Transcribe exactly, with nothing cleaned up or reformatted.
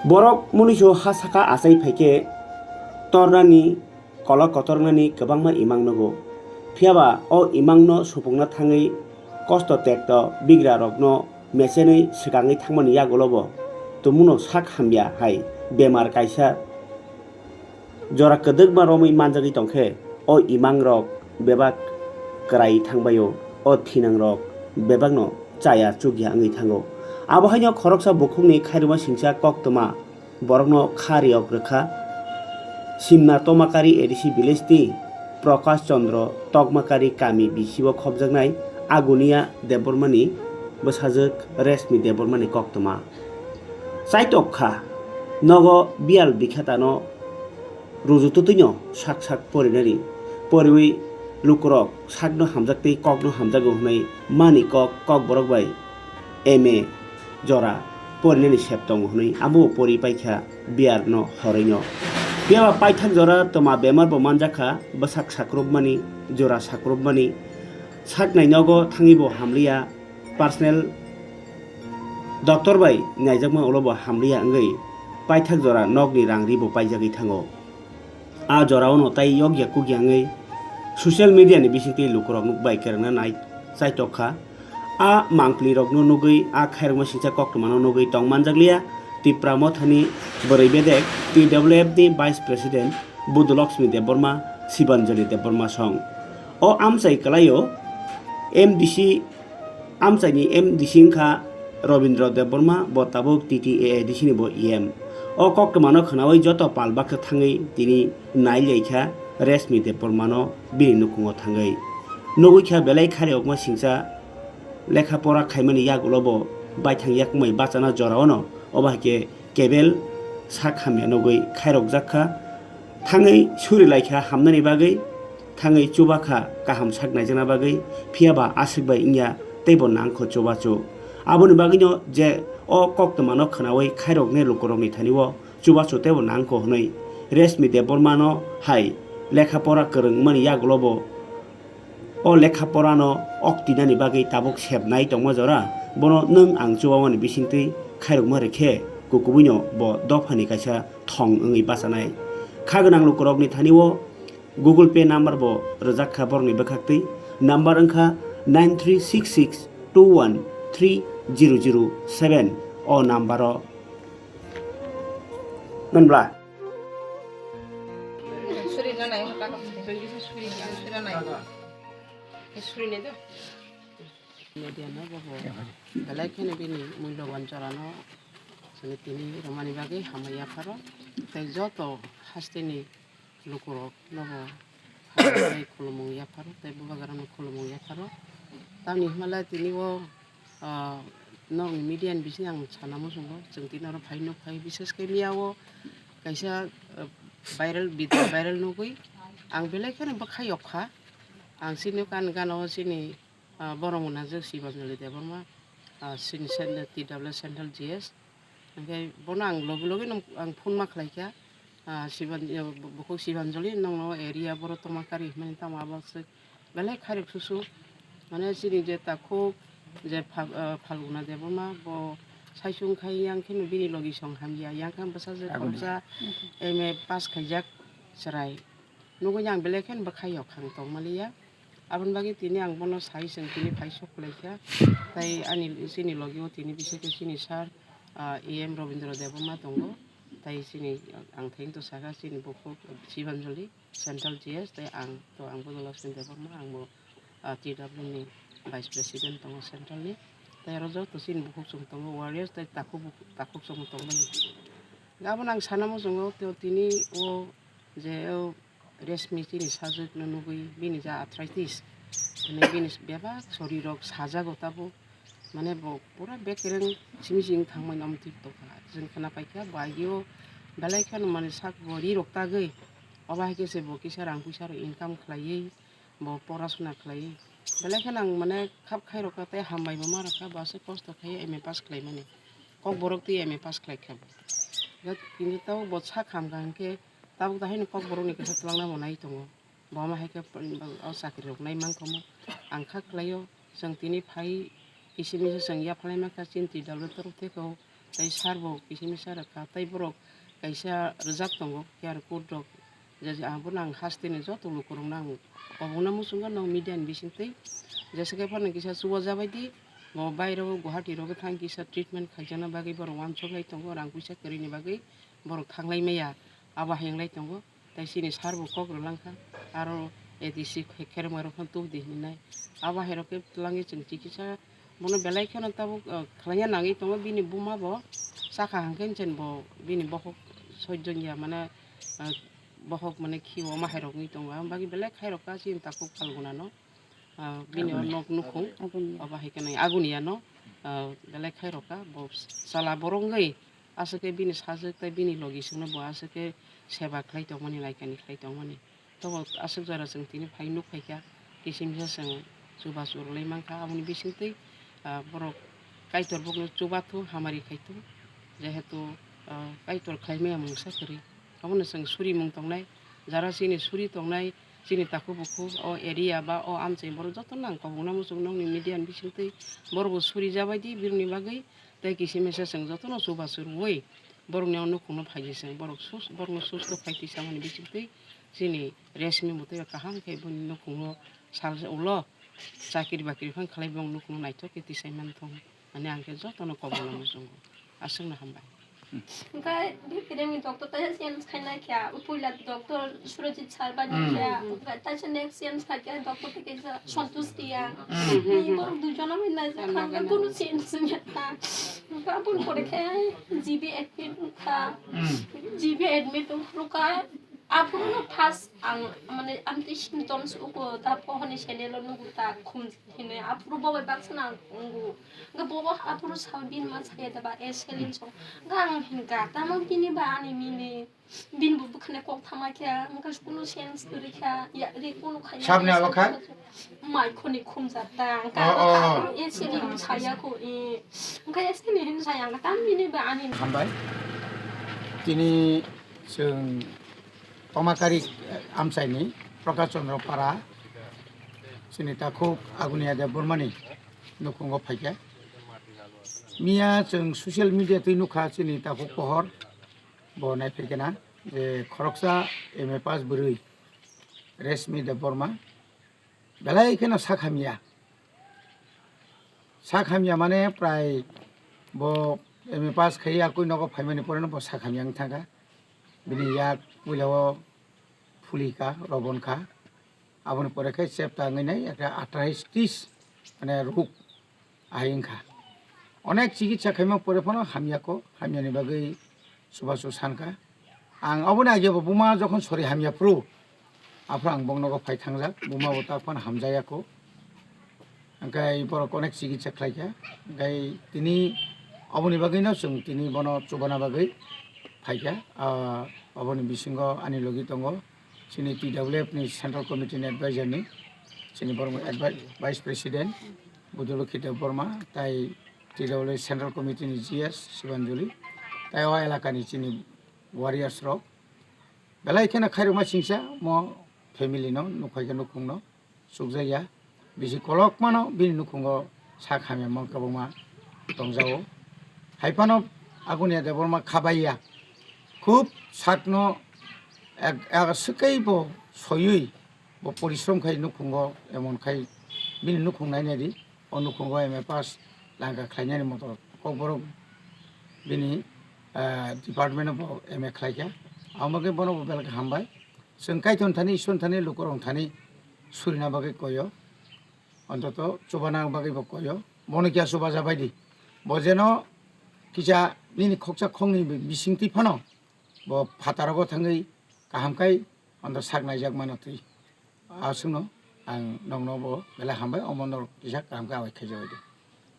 Borok muniso ha saka achai phaikhe tornani, kolok kotornani kwbangma imang nugo. Phiyaba o imangno supungna thangwi kosto tekto bigrarokno mechenwi swkangwi thangmani yagulobo tumuno sak hamya hai bemar kaisa jora kwdwkma romwi manjagwi tongkhe, o imangrok bebak kwrai thangbaio, o thinangrok bebakno chaya chukya wngwi thango. Abo haino khoroksa bukhukni khairokma singcha koktwma borokno kha riyok rwkha. Simna Tomakari A D C village ni Prakash Chandra Tokmakari kami bisi o khopjaknai Agunia Debbarmani bwsajwk Reshmi Debbarmani koktwma. Chaitok kha, nogo biyal bikhatano rujututwino sak sak porinani, poriwi lukurok sakno hamjak tei kokno hamjago hwnwi mani kok, kokborok bai M A jora porinani sep tongo hwnwi abo pori paikha biyarno horwino. Phiyaba paithak jora twma bemar bo manjakha, bwsak sakrupmani, jora sakrupmani, saknai nogo thangwi bo hamliya, personal doctor bai naijakma ulo bo hamliya wngwi paithak jora nokni rang ri bo paijagwi thango. A jorao no tai yokya kukya wngwi social media ni bisingtwi lukurok bai kwrwngna nai chaitok kha. A mangpli rokno nugwi, a khairokma singcha koktwmano nugwi tong manjakliya Tipra Mothani bwrwi bedek T W F ni Vice President Budulakshmi Debbarma, Sibanjali Debbarma song. O amchai kwlaio M D C Amchaini M D C wngkha Robindra Debbarma, bo tabuk T T A A D C ni bo E M. O koktwmano khwnawi joto pal baksa thangwi tini nailaikha Reshmi Debbarmano bini nukhungo thangwi. Nugwi kha belai khairokma singcha lekha pora khaimani yagulo bo baithang yakmai bachana joraono, obo hai khe kebel sak hamya nugwi khairokjak kha. Thangwi suri lai kha hamnani bagwi, thangwi chuba kha kaham sak naijakna bagwi, phiya ba aswk bai wngya tei bo nang kho chubachu. Aboni bagwino je o koktwmano khwnawi khairoknai lukurokni thani o chubachu tei bo nang kho hwnwi Reshmi Debbarmano hai lekha pora kwrwng wngmani yagulo bo o lekha porano oktinani bagwi tabuk sepnai tongma jora, bono nwng ang chubamani bisingtwi khairokma rwkhe, kukubuino bo dophani kaisa thong wngwi bachanai. Kha gwnang lukurokni thani o Google Pay number bo rwjak kha borokni bwkhaktwi, number wngkha nine three six six two one three zero zero seven. O number o manbla. Suri na nai, suri na nai. Suri na nai do. Media no bo bo belai kheno bini mulyoban jorano chwngno tini rwmani bagwi hambai yapharo tei joto hasteni lukurok no bo hambai khulumung yapharo tei bubagrano khulumung yapharo. Tamni hwnba le tini o, ah, norokni media ni bising ang sana muchungo, chwng tini oro phai nuk phai, bises khe miya o kaisa, ah, viral video viral nugwi ang belai kheno bwkha yok kha. Ang chini kan gana o chini, ah, borok mwnajwk Sibanjali Debbarma, ah, chini cen-, T W Central G S. Hwnkhe bono ang logi logi no ang phone ma khlai kha, ah, Siban-, eh, bu-, bukhuk Sibanjali, nokno area boro tongma kari hwnmani tamo abo swk belai khairok susu. Mane chini je takhuk je Phal-, ah, Phalguna Debbarma bo saichung khai yang kheno bini logi song hamya, yang khe bwsajwk khoroksa M A pass khaijak chwrai. Nugwi ang belai kheno bwkha yok ang tongmaliya. Aboni bagwi tini ang bono sai chwng tini phai sok khlai kha. Tai ani chini logi o tini bisingtwi chini sir, ah, E M Robindra Debbarma tongo. Tai chini ang thengto saka chini bukhuk Sibanjali Central G S tai ang to ang Budulakshmi Debbarma ang bo, ah, T W ni Vice President tongo Central ni. Tai aro joto chini bukhuk chwng tongo warriors tai takhuk bukhuk, takhuk chwng tongmani. Aboni ang sana muchungo to tini o je o Reshmi chini sajwkno nugwi bini ja arthritis, hwnwi bini bebak sorirok sajago tabuk, mane bo pura bekereng simi simi thangmani omo twi tongkha. Chwng khna paikha bo agio belai kheno mane sak bo rirok tagwi, obo hai khe se bo kisa rang puisa rok income khlaiwi bo porasuna khlaiwi. Belai kheno ang mane khap khairokha tei hambai bo ma rwkha, bo aswk kosto khai M A pass khlaimani. Kokborok twi M A pass khlaikha bo. Tini tabuk bo sak hamkha hinkhe tabuk dahai ni kokborok ni kisa twlangna bo nai tongo. Bo ma hai khe o chakri rok nai mankha mo. Ang kha khlai o chwng tini phai kisi misi chwng yaphalai mankha chini T W torof theke o Tai sir bo kisa misa rwkha, tai borok kaisa rwjak tongo, Q R code rok. Je, je, ang bono ang hasteni joto lukurokno ang kobokna muchungo, nwng media ni bisingtwi. Jesa khe phano kisa chubajabaidi, bo bairego Guwahati rogo thang kisa treatment khaijakna bagwi borok uansuk lai tongo, rang puisa kwrwini bagwi borok thanglai maya, abo hai wnglai tongo. Tai chini sir bo kok rwlangkha, aro A D C khe-, kherokmarok phano tubudi hinwi nai. Abo hai rok khe twlangwi chwng chikitsa bono belai kheno tabuk, ah, khlaina nangwi tongo. Bini buma bo chakha hangkhe chwng bo bini bokhok sojjong ya mane, ah, bokhok mane khi omo hai rok wngwi tongo. Aboni bagwi belai khairokha chini takhuk Phalguna no. Ah, bini o Aguni. Nok nukhung. Aguni. Obo hai khe nai Aguniya no, ah, belai khairokha. Bo chwla borok wngwi aswk khe bini sajwk tei bini logi swkno bo aswk khe seba khlai tongmani, naikani khlai tongmani. Tobo aswk jora chwng tini phai nuk phaikha, kisimsa chwng chubachu rwlai mankha. Aboni bisingtwi, ah, borok Kaitor bokno chubathu, hamari khaithu, jehetu, ah, Kaitor khlaimaya mungsa kwrwi. Obono chwng surimung tongnai, jara chini suri tongnai, chini takhuk bukhuk, o area ba o amchai borok jotono ang kobokna muchungo nokni media ni bisingtwi borokbo suri jabaidi birokni bagwi, tei kisimisa chwng jotono chubachu rwui borokni o nukhungno phaidi chwng borok sus-, borokno susto khai twi chamani bisingtwi chini Resmi bo tei kaham khe boni nukhungo sal ulo chakri bakri phano khlai bong nukhungo naithok khe tisai manthong. Ani ang khe jotono kobokna muchungo, aswkno hambai. Hwnkhe bini doctor taisa change khaina khe, puila doctor Surajit sir bai Hmm. khe, hwnkhe taisa next change khaikhe doctor tei kaisa Santosh Riya. Hmm. Bini borok duijono bai naijak kha, hwnkhe kunu change wngya kha. Hwnkhe aboni pore khe G B admit wngkha. Hmm. G B admit wngkha. Aphuru no first ang mane amtwi symptoms uko ta pohorni channel o nugo ta khum hine aphuru bo bai baksa na ang ungu. Hwnkhe bo bo aphuru sa bini ma saya da ba e selin song. Hwnkhe ang hinka tamo bini ba ani mini bini bo bwkhani kok thama khe hwnkhe kunu sense kwrwi kha ya ri kunu khaina Sabni abo kha? Mai khoni khum jat ta ang Oh, oh. Aphuru e selin saya ko e hwnkhe e selin hin saya ang tam bini ba ani Hambai. Tini chwng Tomakari amchaini Prakash Chandra Para, chini takhuk Agunia Debbarmani nukhungo phaikha. Miya chwng social media twi nukha chini takhuk pohor, bo naiphaikha na je khoroksa M A pass bwrwi Resmi Debbarma belai kheno sak hamya. Sak hamya mane prai bo M A pass khai yakui nogo phaimani poreno bo sak hamya wng thangkha. Bini yak puila o phuli kha, robon kha. Aboni pore khe chepta wngwi nai ekta arthritis mane ruk ahai wngkha. Onek chikitsa khaima pore phano hamya kho, hamyani bagwi chubachu sankha. Ang aboni age bo buma jokhon sori hamya phuru, aphuru ang boknogo phai thangjak, buma bo ta phano hamjaya kho. Hwnkhe borok onek chikitsa khlaikha. Hwnkhe tini aboni bagwino chwng tini bono chubana bagwi phaikha. Ah, aboni bisingo ani logi tongo chini T W F ni Central Committee ni advisor ni, chini borok advi-, Vice President Budulokhi Debbarma, tai T W F Central Committee ni G S Sibanjali, tai o elaka ni chini warriors rok. Belai kheno khairokma singsa mo family no, nukhai khe nukhung no chukjakya. Bisi kolokmano bini nukhungo sak hamya mang kwbangma tongjago. Haiphano Agunia Debbarma khabaiya. Khub sakno ek-, ek-, swkaibo soyui bo porishrom khai nukhungo emon khai bini nukhung nainai di. O nukhungo M A pass langka khlainani motor kokborok bini, ah, department o bo M A khlaikha. Amo khe bono bo belai khe hambai. Chwng Kaitor thani, Isor thani, lukurok thani surina bagwi koyo. Ontoto chubana bagwi bo koyo. Bono kiya chubaja baidi. Bo jeno kisa nini khoksa khoknwi bisingtwi phano bo phataro thangwi kaham khai onto sak naijak mano twi. Aswkno ang nokno bo belai hambai, omo norok kisa kaham khe awai khaijak baidi.